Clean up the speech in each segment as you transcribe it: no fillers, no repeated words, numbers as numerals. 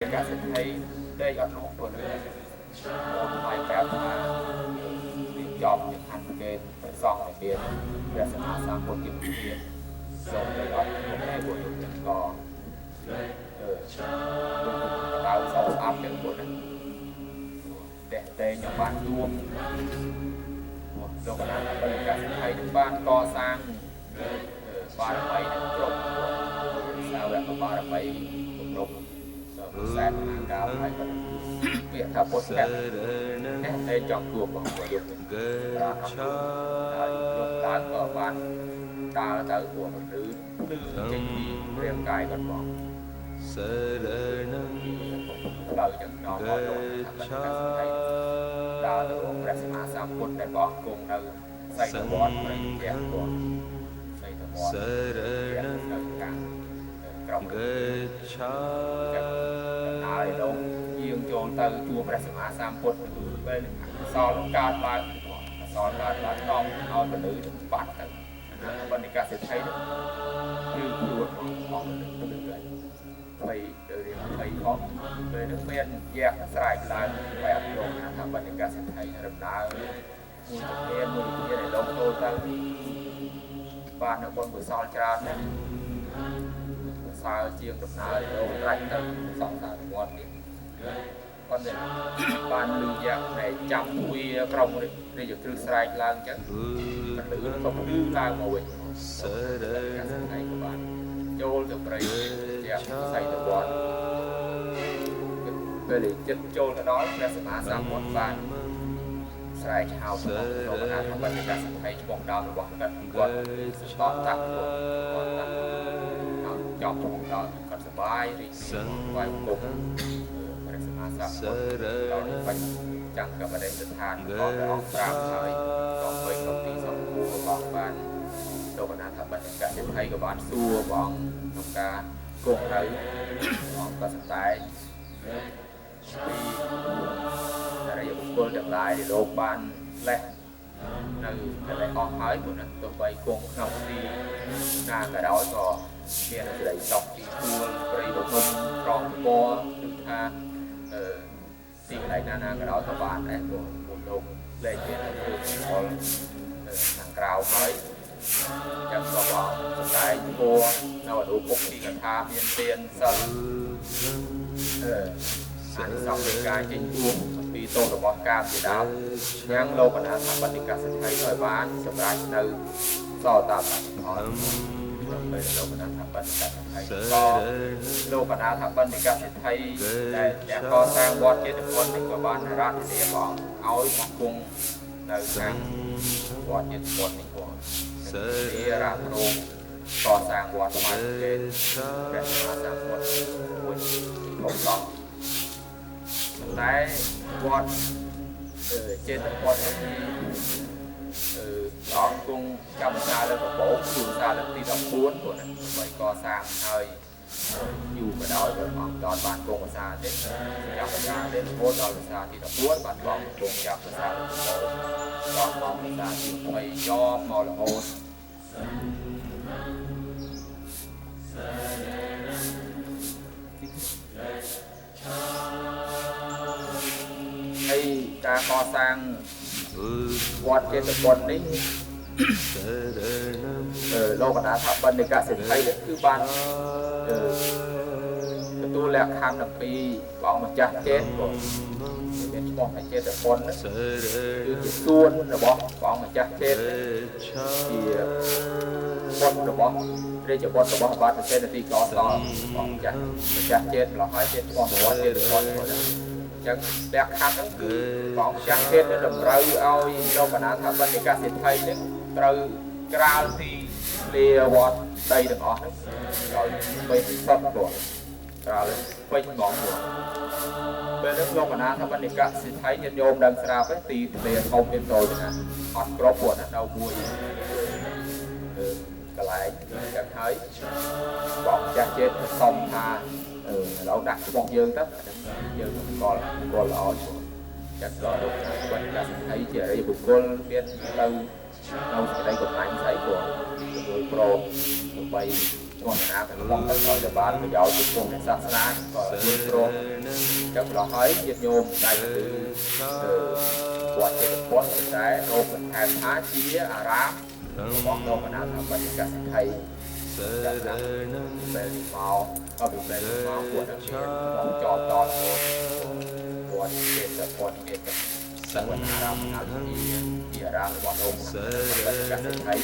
កសិទ្ធិដេកអត់នោះព្រោះមកថ្លៃប្រាប់ថារៀបចំចង្ហាន់គេព្រះសង្ឃដែលមានព្រះសម្មាសម្ពុទ្ធជាប្រធានសូមដេកអត់នោះទេព្រោះយកទាំងកអឺដៅសោស្អាប់ចឹងព្រោះណាតេះតេខ្ញុំបានទួមលោកកណាបរិកសិទ្ធិនឹងបានកសាងបារមីនឹងគ្រប់សាវកបារមីគ្រប់សែនមហាកាលហើយក៏ពាក្យថាពុទ្ធៈនេះតែចង់គួរបងប្អូនយកហើយលោកដើមក៏បានដើរទៅព្រោះពលឺភ្លឺចេញពីរាងកាយគាត់បង शरणं ផ្លូវចឹងដល់មកលោកថាបរិកសិទ្ធិដើរទៅព្រះសម្មាសម្ពុទ្ធដែលព្រះអង្គគង់នៅសីតវត្តព្រៃផ្ទះគាត់សីតវត្ត शरणं នៅខាងក្រុង गच्छा ហើយលោកយាងចូលទៅជួបព្រះសម្មាសម្ពុទ្ធពេលអសលកើតឡើងអសលកើតឡើងនាំឲ្យពលឺនឹងបាត់ទៅបណ្ឌិកសិទ្ធិនោះគឺខ្លួនរបស់ពលឺពលឺហើយភ័យទៅរៀងភ័យខំពេលនឹងមានយៈស្រែកឡើងបែបលោកថាបណ្ឌិកសិទ្ធិដំណើរមួយជំនាញមួយជំនាញដែលលោកចូលទៅបាននៅបុណ្យកុសលច្រើនណាស់សើជាងដំណើរលោកត្រាច់ទៅសង្សារវត្តនេះគាត់តែបានលឺយ៉ាងតែចាំទ្វាក្រុមរាជគ្រឹះស្រែកឡើងអញ្ចឹងពលឺក៏ភ្លឺឡើងមកវិញ शरणं ថ្ងៃក៏បានចូលទៅព្រៃជាសីតវត្តពេលចិត្តចូលទៅដល់ព្រះសម្មាសម្ពុទ្ធបានស្រែកហៅលោកអនាថបណ្ឌិតសទ្ធិឈ្មោះដើមរបស់គាត់គាត់សតតាក់គាត់តាក់ចប់ដល់គាត់សប្បាយរីករាយថ្វាយបង្គំព្រះសម្មាសម្ពុទ្ធដល់បាច់ចាំងកបដិស្ថានរបស់ព្រះអង្គប្រាប់ហើយក៏បីគ្រប់ទីសំគួររបស់បានលោកអនាថបណ្ឌិតសិទ្ធិក៏បានសួរព្រះអង្គក្នុងការគង់នៅព្រះអង្គក៏សម្ដែងពីអរិយបុគ្គលទាំងឡាយដែលលោកបានលេះនៅកន្លែងអស់ហើយព្រោះណាទោះបីគង់ក្នុងទីណាក៏ដោយក៏មានសេរីសុខទីទួលព្រៃភ្នំក្រងពណ៌ឬថាអឺទីកន្លែងណាណាក៏ដោយក៏បានដែរព្រោះលោកលែងមានធ្វើផលខាងក្រៅហើយចឹងក៏បងសម្ដែងពណ៌នៅអនុពុកទីកថាមានទានសិលអឺអានិសង្សនៃការចេញពួងពីទោសរបស់កាមជាដើមញ៉ាំងលោកអនាថបណ្ឌិកសិទ្ធិឲ្យបានសម្រាប់នៅសោតាបត្តផលពេលលោកអនាថបណ្ឌិកសិទ្ធិក៏លោកអនាថបណ្ឌិកសិទ្ធិដែលអ្នកកសាងវត្តចេតពុននេះក៏បានរាជធានីព្រះអង្គឲ្យមកគង់នៅខាងវត្តចេតពុននេះផងជារ៉ារោងកសាងវត្តបានគេព្រះសម្មាសម្ពុទ្ធមួយធំឡំតែវត្តចេតពុននេះព្រះអង្គគង់ចាំសាលើកបោគឺសាលើកទី14ព្រោះណាដើម្បីកសាងហើយយូរក៏ដោយព្រះអង្គចតបានគង់ភាសាទេចាំភាសាទេរហូតដល់ភាសាទី14បានបងគង់ចាំភាសាលើកបោដល់មកភាសាទី20ចប់មករហូតហើយការកសាងវត្តចេតពុននេះលោកអនាថបណ្ឌិកសិទ្ធិនេះគឺបានទទួលលក្ខខណ្ឌអំពីព្រះអង្គម្ចាស់ចេតក៏មានឈ្មោះថាចេតពុនគឺជាសួនរបស់ព្រះអង្គម្ចាស់ចេតជាបុត្ររបស់រាជបុត្ររបស់បាទសេនទីកោសលព្រះអង្គម្ចាស់ចេតម្ល៉េះហើយចេតឈ្មោះវត្តចេតពុនចឹងលក្ខខណ្ឌហ្នឹងគឺព្រះអង្គម្ចាស់ចេតតម្រូវឲ្យលោកអនាថបណ្ឌិកសិទ្ធិនេះត្រូវក្រាលទីលាវត្តដីទាំងអស់ហ្នឹងឲ្យពេញសុទ្ធព្រោះក្រាលពេញហ្មងព្រោះពេលហ្នឹងលោកអនាថបណ្ឌិកសិទ្ធិញាតិញោមដឹងស្រាប់ហើយទីធ្លាធំទៀតតូចណាអត់គ្រប់ព្រោះណានៅមួយកន្លែងចឹងហើយព្រះអង្គម្ចាស់ចេតសុំថាឥឡូវដាក់ឈ្មោះយើងទៅអាហ្នឹងយើងកលកលល្អឈ្មោះចឹងក៏លោកបណ្ឌិកសិទ្ធិជាអរិយបុគ្គលមានទៅនៅសេចក្តីកំណាញ់ស្អីព្រោះទទួលព្រមដើម្បី ជនណាទាំងឡងទៅឲ្យតែបានប្រយោជន៍ចំពោះព្រះសាសនាក៏យល់ព្រមចឹងម្ល៉េះហើយញាតិញោមតែទៅវត្តចេតពុទ្ធតែលោកបន្ថែមថាជាអារាមរបស់លោកអនាថបណ្ឌិកសិទ្ធិពេលនេះមកក៏ពីពេលនេះមកពួកនឹងមានមកចតតរហូតវត្តចេតពុទ្ធមានសវណ្ណអារាមអាជាអារាមរបស់លោកអនាថបណ្ឌិកសិទ្ធិហើយ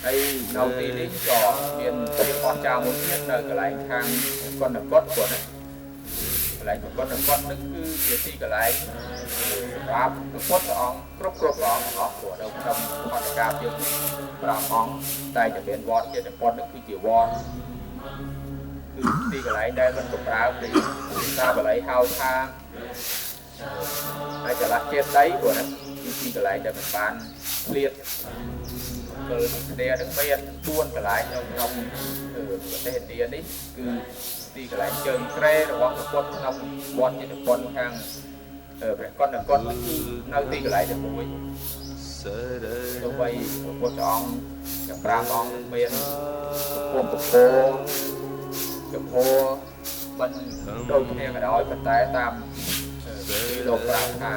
នៅទីនេះក៏មានភាពអស្ចារ្យមួយទៀតនៅកន្លែងខាងកណ្ដកុដគាត់ណាកន្លែងកណ្ដកុដនឹងគឺជាទីកន្លែងសម្រាប់ព្រះពុទ្ធអង្គគ្រប់ព្រះអង្គទាំងអស់ព្រោះនៅក្នុងអន្តកាយើង5អង្គតែจะមានវត្តចេតពុទ្ធនឹងគឺជាវត្តគឺទីកន្លែងដែលមិនកម្រើកពីភាសាបាលីហៅថាហើយចលៈចេតីព្រោះណាគឺទីកន្លែងដែលមិនបានឃ្លាតកិលគ្នានឹងមាន4កន្លែងនៅក្នុងប្រទេសឥណ្ឌានេះគឺទីកន្លែងជើងក្រែរបស់ព្រះពុទ្ធក្នុងវត្តចេតពុទ្ធខាងព្រះកណ្ដកុដគឺនៅទីកន្លែងតែមួយទោះបីព្រះពុទ្ធអង្គទាំង5អង្គមានពពពចំហមិនដូចគ្នាក៏ដោយប៉ុន្តែតាមទីលោកប្រាប់ថា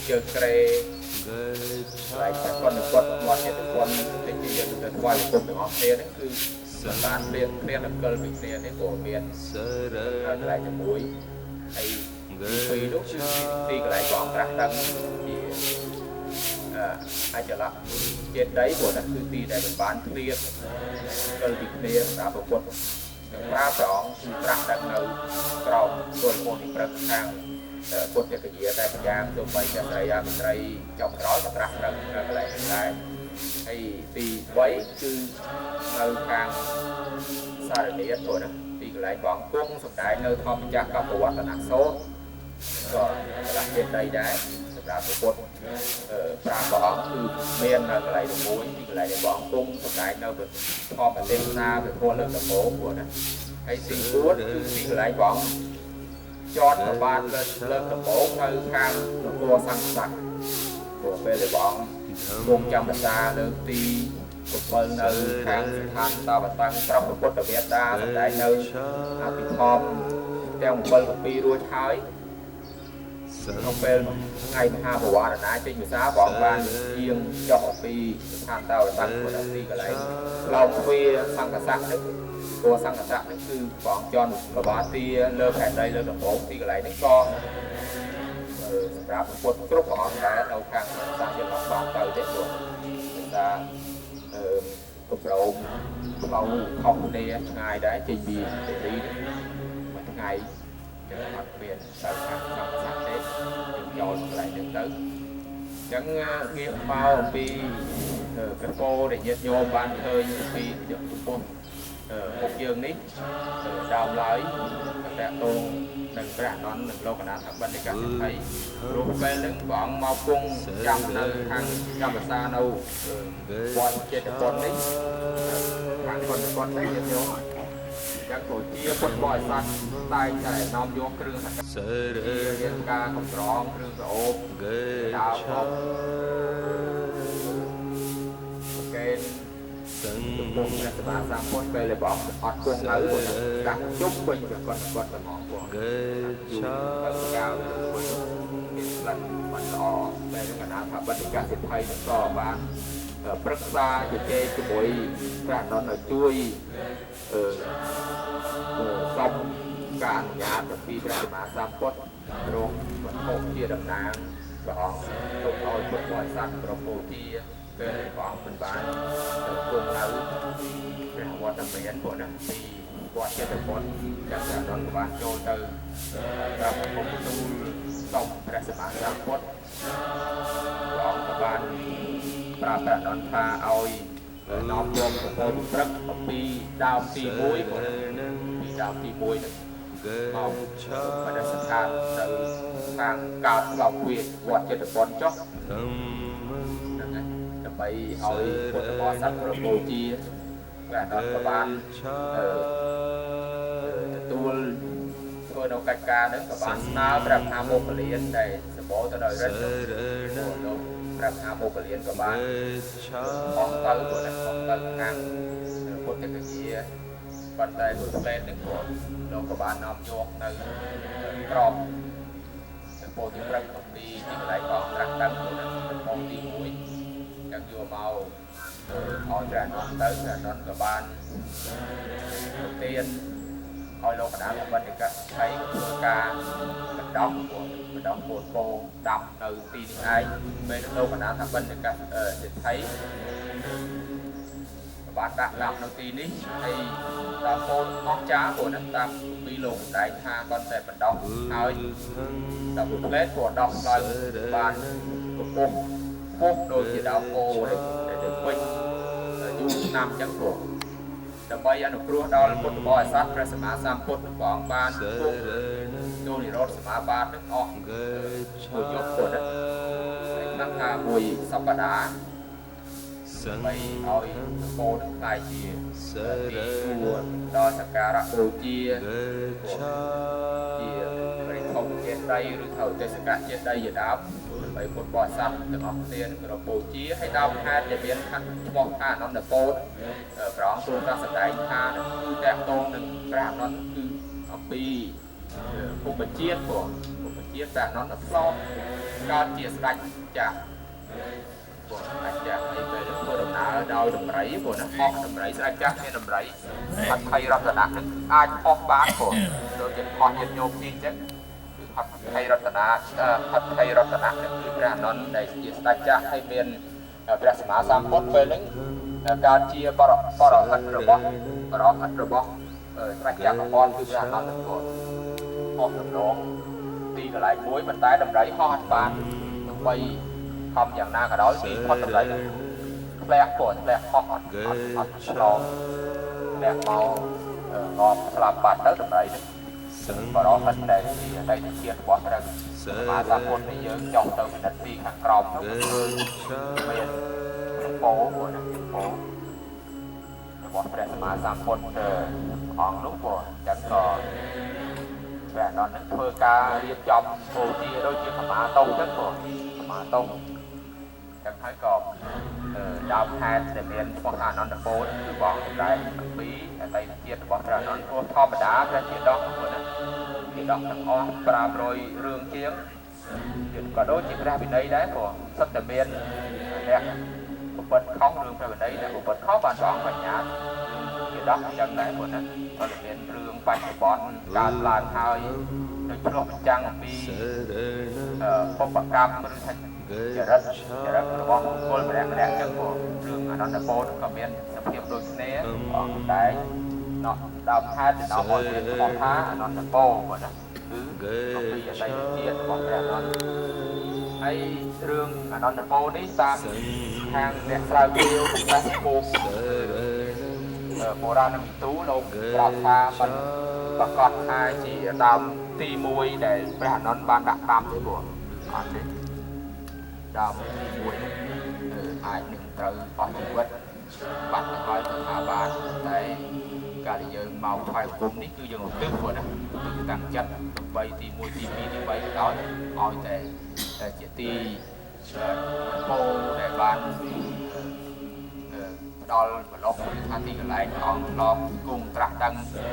ជើងក្រែកន្លែងព្រះកណ្ដកុដវត្តចេតពុទ្ធដែលជាយើងទៅថ្វាយបង្គំទាំងអស់គ្នាហ្នឹងគឺមិនបានព្រៀងគ្នាដល់កិលពីគ្នានេះក៏មានកន្លែងតែមួយហើយទី2នោះគឺទីកន្លែងព្រះអង្គត្រាស់ដឹងជាអចលៈចេតីព្រោះនោះគឺទីដែលមិនបានឃ្លាតកិលពីគ្នាសម្រាប់ព្រះពុទ្ធទាំង5ព្រះអង្គគឺត្រាស់ដឹងនៅក្រោមគោលពោធិព្រឹកខាងពុទ្ធកិយាតែម្យ៉ាងទោះបីជាស្រីអមត្រីចុងក្រោយក៏ត្រាស់ដឹងនៅកន្លែងនេះដែរហើយទី3គឺនៅខាងសារនីព្រោះណាទីកន្លែងព្រះអង្គគង់សម្ដែងនៅធម្មចក្រកបវត្តនសូត្រក៏កន្លែងចេតីដែរសម្រាប់ព្រះពុទ្ធ5ព្រះអង្គគឺមាននៅកន្លែងមួយទីកន្លែងដែលព្រះអង្គគង់សម្ដែងនៅធម្មទេសនាព្រះធម៌លើកដំបូងព្រោះណាហើយទី4គឺទីកន្លែងព្រះអង្គចតប្របាទលើកដំបូងនៅខាងនគរសង្ឃស័ក្តិព្រោះពេលដែលព្រះអង្គគង់ចាំភាសាលើកទី7នៅខាងស្ថានតាវតាំងស្រុកពុទ្ធវេតាសម្ដែងនៅអភិធម្មទាំង7កពីរួចហើយក្នុងពេលថ្ងៃមហាបវរណាចេញភាសាព្រះអង្គបានយាងចុះអំពីស្ថានតាវតាំងពុទ្ធទីកន្លែងឡោមទ្វាសង្ឃស័ក្តិនេះព្រោះសង្ឃស័ក្តិនេះគឺព្រះអង្គចន់ប្របាទទាលើផែនដីលើដំបូងទីកន្លែងនេះក៏សម្រាប់ពុទ្ធគ្រប់ព្រះអង្គដែរនៅខាងសាសយើងអត់បានទៅទេព្រោះភាសាគម្រោងផ្លូវខុសគ្នាឆ្ងាយដែរចេញពីទេរីមួយថ្ងៃចឹងអត់មានទៅខាងសង្ឃស័ក្តិទេយើងចូលកន្លែងហ្នឹងទៅចឹងងាកមកអំពីព្រះពោដែលញាតិញោមបានឃើញពីចំពោះមុខយើងនេះដើមឡើយតកតងនឹងព្រះអនន្តនិងលោកអនាថបណ្ឌិកសិទ្ធិព្រោះពេលហ្នឹងព្រះអង្គមកគង់ចាំនៅខាងចាំភាសានៅវត្តចេតពុទ្ធនេះខាងកណ្ដកុដនេះញាតិញោមចឹងក៏ជាពុទ្ធបរិស័ទតែងតែនាំយកគ្រឿងសក្ការៈការកំក្រងគ្រឿងក្រអូបដើមហូបកេនចំពោះព្រះសម្មាសម្ពុទ្ធពេលដែលព្រះអង្គអត់គង់នៅដាក់ជុំវិញព្រះកណ្ដកុដតែហ្មងព្រោះយូរទៅកាលមានក្លិនមិនល្អពេលនឹងអនាថបណ្ឌិកសិទ្ធិនឹងក៏បានប្រឹក្សាជជែកជាមួយព្រះអនន្តឲ្យជួយសុំការអនុញ្ញាតពីព្រះសម្មាសម្ពុទ្ធរងវត្ថុជាតំណាងព្រះអង្គទុកឲ្យពុទ្ធបរិស័ទប្រពោជាពេលព្រះអង្គមិនបានទៅគង់នៅព្រះវត្តមានព្រោះណាពីវត្តចេតពុទ្ធចាំព្រះអនន្តក៏បានចូលទៅប្រាប់បង្គំទូលសុំព្រះសម្មាសម្ពុទ្ធព្រះអង្គក៏បានប្រាប់ព្រះអនន្តថាឲ្យនាំយកពពោធិព្រឹកអំពីដើមទី1ព្រោះពីដើមទី1ហ្នឹងមកបដិស្ថានទៅខាងកើតឡោមវាវត្តចេតពុទ្ធចុះហ្នឹងហើយដើម្បីឲ្យពុទ្ធបរិស័ទប្រពោជាព្រះអនន្តក៏បានទទួលធ្វើនៅកិច្ចការហ្នឹងក៏បានស្នើព្រះមហាមោគលានដែលសម្បូរទៅដោយរិទ្ធលោកព្រះមហាមោគលានក៏បានអស់ទៅព្រោះអស់ទៅខាងពុទ្ធកិយា ប៉ុន្តែមួយផ្លែនេះក៏លោកក៏បាននាំយកនៅក្របទៅពោធិព្រឹកអំពីទីកន្លែងបងត្រាស់ដឹងដំបងទី1ចឹងយកមកឲ្យព្រះអនន្តទៅព្រះអនន្តក៏បានទានឲ្យលោកកណ្ដាលបណ្ឌិតថៃធ្វើការបណ្ដោះបណ្ដោះពោតពោដាំនៅទីនេះឯងពេលលោកកណ្ដាលបណ្ឌិតថៃបានដាក់ដាំនៅទីនេះហើយដល់ពោតអស្ចារ្យព្រោះណាតាមពីលោកសម្ដែងថាគាត់តែបណ្ដោះហើយដល់មួយផ្លែក៏ដោះឡើងបានកំពុងពុះដូចជាដើមពោដែលទៅពេញយូរឆ្នាំអញ្ចឹងព្រោះដើម្បីអនុគ្រោះដល់ពុទ្ធបរិស័ទព្រះសម្មាសម្ពុទ្ធព្រះអង្គបានគង់ចូលនិរោធសមាបាតនឹងអស់មួយយប់ព្រោះណាហើយខ្លះថាមួយសប្តាហ៍ដើម្បីឲ្យពោនឹងក្លាយជាទីគួរដល់សក្ការៈបូជាជាព្រះធម្មចេតិយឬថាទេសកៈចេតិយជាដើមដើម្បីពុទ្ធបរិស័ទទាំងអស់គ្នាគោរពបូជាហើយដើមហេតុដែលមានឈ្មោះថាអនន្តពោធព្រះអង្គទ្រង់ត្រាស់សម្ដែងថាគឺតាក់ទងនឹងព្រះអនន្តគឺអំពីពុទ្ធជាតិព្រោះពុទ្ធជាតិព្រះអនន្តធ្លាប់កើតជាស្ដេចចាស់ព្រោះស្ដេចចាស់ហើយពេលធ្វើដំណើរដោយដំរីព្រោះណាហោះដំរីស្ដេចចាស់មានដំរីហត្ថីរតនៈនឹងអាចហោះបានព្រោះដូចជាហោះញាតិញោមនេះអញ្ចឹងគឺហត្ថីរតនៈហត្ថីរតនៈនឹងគឺព្រះអនន្តដែលជាស្ដេចចាស់ហើយមានព្រះសម្មាសម្ពុទ្ធពេលហ្នឹងកើតជាបរហិតរបស់បរហិតរបស់ស្ដេចចក្រពន្ធគឺព្រះអនន្តព្រោះហោះដំឡងទីកន្លែងមួយប៉ុន្តែដំរីហោះអត់បានដើម្បីខំយ៉ាងណាក៏ដោយទីផុតដំរីធ្លាក់ព្រោះធ្លាក់ហោះអត់អត់ឆ្លងធ្លាក់មកងាប់ស្លាប់បាត់ទៅដំរីនេះបរហិតដែលជាអតីតជាតិរបស់ព្រះសម្មាសម្ពុទ្ធនេះយើងចង់ទៅពិនិត្យទីខាងក្រោមនោះមានពោព្រោះណាពោរបស់ព្រះសម្មាសម្ពុទ្ធអង្គនោះព្រោះចឹងក៏ព្រះអនន្តនឹងធ្វើការរៀបចំបូជាដូចជាកម្មាតុងចឹងព្រោះកម្មាតុងចឹងហើយក៏ដើមហេតុដែលមានឈ្មោះថាអនន្តពោធគឺបងសម្ដែងអំពីអតីតជាតិរបស់ព្រះអនន្តព្រោះធម្មតាព្រះជាដកព្រោះណាជាដកទាំងអស់500រឿងជាងក៏ដូចជាព្រះវិន័យដែរព្រោះសុទ្ធតែមានអ្នកប្រព្រឹត្តខុសរឿងព្រះវិន័យអ្នកប្រព្រឹត្តខុសបានព្រះអង្គបញ្ញាជាដកអញ្ចឹងដែរព្រោះណាក៏មានរឿងបច្ចុប្បន្នកើតឡើងហើយដោយឆ្លុះបញ្ចាំងអំពីបុព្វកម្មឬថាចរិតរបស់បុគ្គលម្នាក់ម្នាក់ចឹងព្រោះរឿងអនន្តពោធក៏មានសភាពដូចគ្នាអង្គតែណោះដើមហេតុដែលនាំឲ្យមានឈ្មោះថាអនន្តពោព្រោះណាគឺអំពីអតីតជាតិរបស់ព្រះអនន្តហើយរឿងអនន្តពោនេះតាមខាងអ្នកស្រាវជ្រាវព្រះគោបុរាណវិទូលោកប្រាប់ថាមិនប្រកាសថាជាដើមទី1ដែលព្រះអនន្តបានដាក់តាមទេព្រោះអត់ទេដើមទី1អាចនឹងត្រូវអស់ជីវិតបាត់ទៅហើយទៅថាបានតែការដែលយើងមកថ្វាយបង្គំនេះគឺយើងឧទ្ទិសព្រោះណាគឺតាំងចិត្តដើម្បីទី1ទី2ទី3ក៏ដោយឲ្យតែជាទីពោដែលបានផ្ដល់ប្រឡប់ឬថាទីកន្លែងព្រះអង្គធ្លាប់គង់ត្រាស់ដឹងជា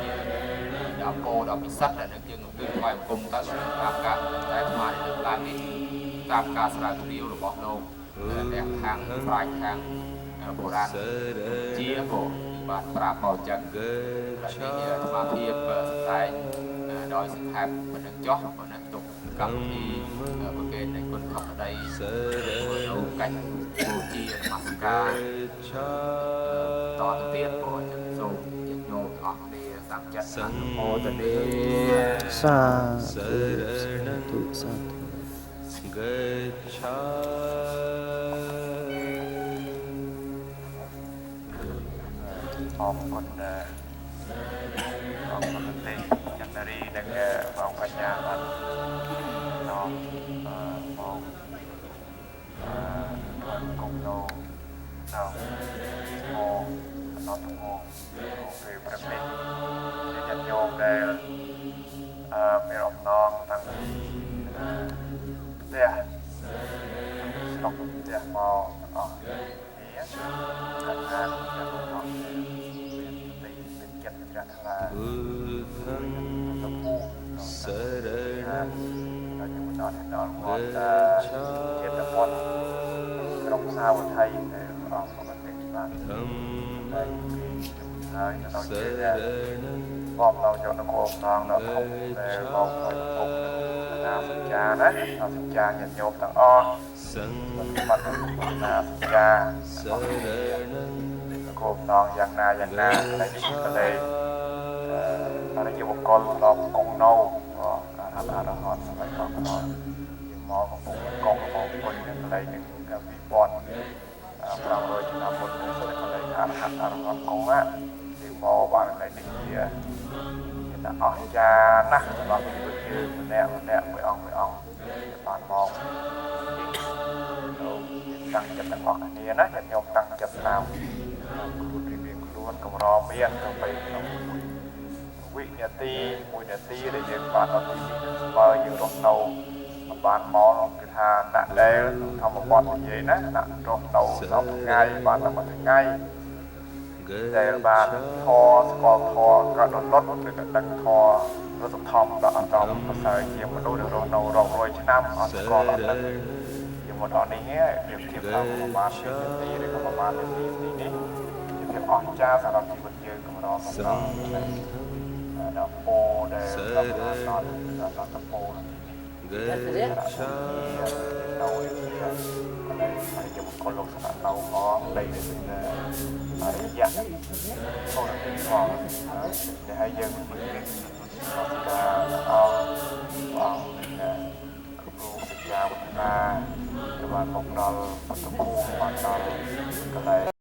ដើមពោដ៏ពិសិដ្ឋដែលនឹងយើងឧទ្ទិសថ្វាយបង្គំទៅតាមការតែស្មារតីលើកឡើងនេះតាមការស្រាវជ្រាវរបស់លោកអ្នកខាងប្រាជ្ញខាងបុរាណជាក៏បានប្រាប់មកអញ្ចឹងនេះអាត្មាភាពសម្ដែងដោយសង្ខេបប៉ុណ្ណឹងចុះប៉ុណ្ណឹងទុកកម្មវិធីប្រគេននៃគុណខបដីនៅកិច្ចបូជានមស្ការតទៅទៀតព្រោះចឹងសូមញាតិញោមទាំងអស់គ្នាតាំងចិត្តអនុមោទនាសាធុសាធុ អរគុណអង្គប្រទេសចន្ទរីនិងបងបញ្ញាបាននាំមកគំនោដល់មកអនន្តពោពេលព្រឹកនេះជាញាតិញោមដែលមានអំណងតាំងផ្ទះស្រុកផ្ទះមកទាំងអស់គ្នាការការទាំងអស់គ្នាមានសតិមានចិត្តជ្រះថ្លា បានដល់យើងមកដល់ដល់វត្តចេតវត្តក្រុងសាវត្ថីដែលអង្គប្រតិបាន Dhammam ហើយដល់ជា Saranang បងដល់យកនគរអំណងដល់ធំដែលបងឲ្យគុំណាសច្ចាណាសច្ចាញាតិញោមទាំងអស់ Sangham បាត់ណាសច្ចា Saranang នគរអំណងយ៉ាងណាយ៉ាងណាហើយនេះក៏លេអរិយបុគ្គលដល់គង់នៅអរហន្តអរហន្តសម័យកកដល់យើងមកកំពុងកងកំពុងពុញនឹងកន្លែងនឹង2500ឆ្នាំមុននេះសិតកន្លែងអរហន្តអរហន្តគង់ណាយើងមកបានកន្លែងនេះជាតែអស្ចារ្យណាស់សម្រាប់ជីវិតយើងម្នាក់ម្នាក់មួយអង្គមួយអង្គបានមកតាំងចិត្តទាំងអស់គ្នាណាញាតិញោមតាំងចិត្តតាមខ្លួនរៀងខ្លួនកម្រមានទៅไปក្នុងវិនាទីមួយនាទីដែលយើងបានដល់ទីនេះស្មើយើងរស់នៅបានមកគឺថាអ្នកដែលធម្មបទនិយាយណាអ្នករស់នៅសពថ្ងៃបានតែមួយថ្ងៃដែលបានធរស្គាល់ធរក៏ដលត់ឬក៏ដឹងធររសធម្មដល់អត្តមប្រសើរជាមនុស្សដែលរស់នៅរាប់រយឆ្នាំអត់ស្គាល់អត់ដឹងយើងមកដល់នេះយើងធៀបតាមប្រមាណនាទីឬក៏ប្រមាណនាទីនេះជាភាពអស្ចារ្យសម្រាប់ជីវិតយើងកម្រកម្រដល់ពោដែលដល់ដល់ដល់ពោ Gacchami នៅនេះហើយជាបុគ្គលលោកស្នាក់នៅផងដីនេះអរិយៈសូនទីផងដែលហើយយើងមានសស្ការអង្គអង្គគ្រូវិទ្យាវឌ្ឍនាបានមកដល់បទគូបានដល់កន្លែង